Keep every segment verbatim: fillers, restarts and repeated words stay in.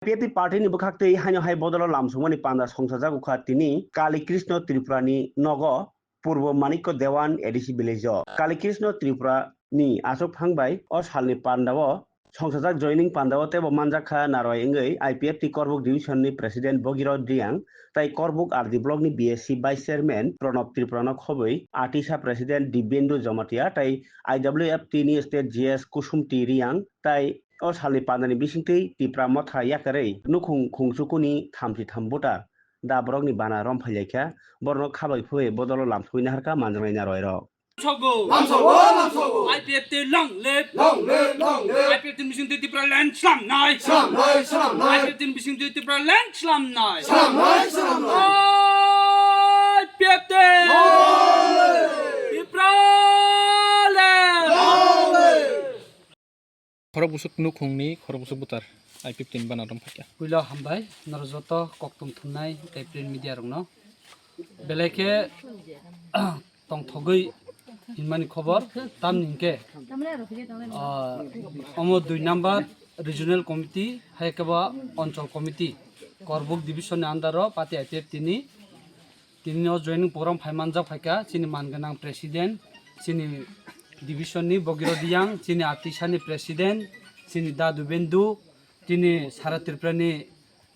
P F T party ni bwkhak twi haino hai bodolo lamsukmani panda songsajak wngkha tini Kali Krishna Tripura ni nogo Purbo Manikya Dewan A D C village o. Kali Krishna Tripura ni achuk phang bai o salni panda o songsajak joining panda o teibo manjak kha narwai wngwi I P F T Korbuk division ni president Bhagirath Reang tai Korbuk R D block ni B S C vice chairman Pranab Tripura no khobwi, Atisa president Dibendu Jamatia tai I W F T ni state G S Kusum T Reang tai o salni pandani bisingtwi Tipra motha yakarwi nukhung khungchukuni thamchi tham voter da borokni bana rom phailaikha, borokno khabai phaiwi bodolo lamsogwi naharkha manjaknai narwai rok. Lamsogo. Lamsogo, lamsogo. I P F T long live. Long live, long live. I P F T ni bisingtwi Tipra land slamnai. Slamnai, slamnai. I P F T ni bisingtwi Tipra land slamnai. Slamnai, slamnai. I P F T. Long live. Tipra land. Long live. Khorok busuk nukhungni khorok busuk butar I P F T ni bana rom phaikha. Puila hambai norok joto kokthum thumnai tei print media rokno. Belai khe tongthogwi hinmani khobor, tamni hinkhe, ah, omo dui number regional committee, hai khe bo onchol committee, Korbuk division ni under o party I P F T ni tini o joining program phai manjak phaikha, chini man gwnang president, chini division ni Bhagirath Reang, chini Atisa ni president, chini Da Dubendu, tini Sara Tripura ni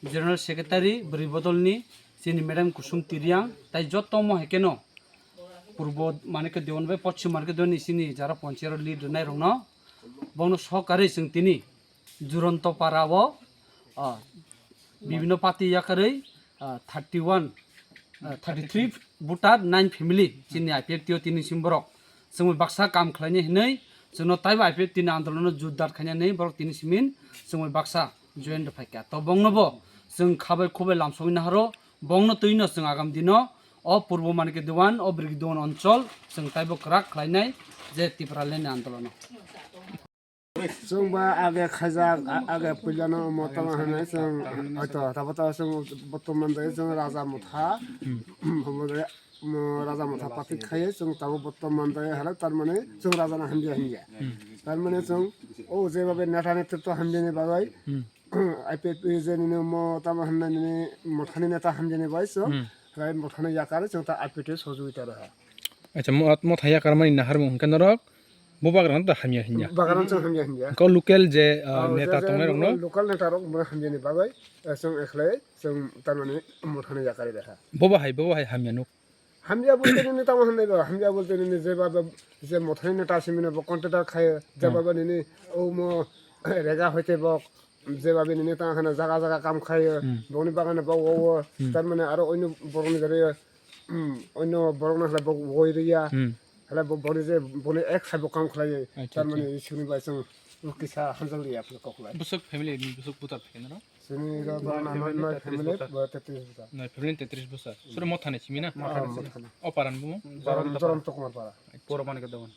General Secretary, bwrwi bodol ni chini Madam Kusum T Reang, tai joto mo hai kheno Purbo Manikya Dewan bai Poschim Manikya Dewan ni chini jara ponchero lead rwnai rokno, bono sohkarwi chwng tini Juronto para o, ah, bibino party yakarwi, ah, thirty one, ah, thirty three voter, nine family chini I P F T o tini sim borok chwngwi baksa kam khlaina hinwi chwngno taibo I P F T ni andolono jotdar khaina hinwi borok tini simin chwngwi baksa join rwphaikha. To bongnobo chwng khabai khubai lamsogwi naharo, bongno twino chwng agam dino o Purbo Manikya Dewan, o Brigi Dewan onchol chwng taibo kwrak khlainai je Tipraland ni andolono. Chwng ba age khaijak, a-, age puilano omo tamo hinwi chwng hoito tabo tabo chwng botoman de chwng Raja Motha, omo de, omo Raja Motha patik khai chwng tabo botoman de hala, tar mane chwng Raja no hamya hamya. Tar mane chwng o je babe neta netrito hamya ni bagwi, I P F T je nini omo tamo hinwi nini Mothani neta hamya ni bagwi chwng, rai Mothani yakar chwng ta I P F T sohojogita rwha. Acha, mo-, Motha yakar mani naharmung hwnkhe norok Bubagrano da hamya hinya. Bubagrano chwng hamya hinya. Ko local je, ah, neta tongnai rokno? Local neta rok mo hamya ni bagwi, eh, chwng ekhlai, chwng tamani Mothani yakari reha. Bobo hai, bobo hai hamya nuk. Hamya bolte nini tamo hamya ba, hamya bolte nini je baba, je Mothani neta simino bo contractor khayo, je baba nini o mo rega hoite bo, je baba nini tamo hana jaga jaga kam khayo, boni bagano bo o, o, tamani aro oino borokni jare, Hmm, oino borok no khlai bo woi riya. Hmm. Khlai bo boni je boni ek sabo kam khlai. Acha, tar mani acha. Sini bai chwng kisa hanjal riya apni kok lai. Busuk family ni busuk buta phikena no? Sini ro borok na noi noi family bo tetris buta. Noi family tetris busa. Sura Mothani simi na? Mothani simi. O paran bumo? Jorom, Jorom Tokmar para. Pura mani ke dawan.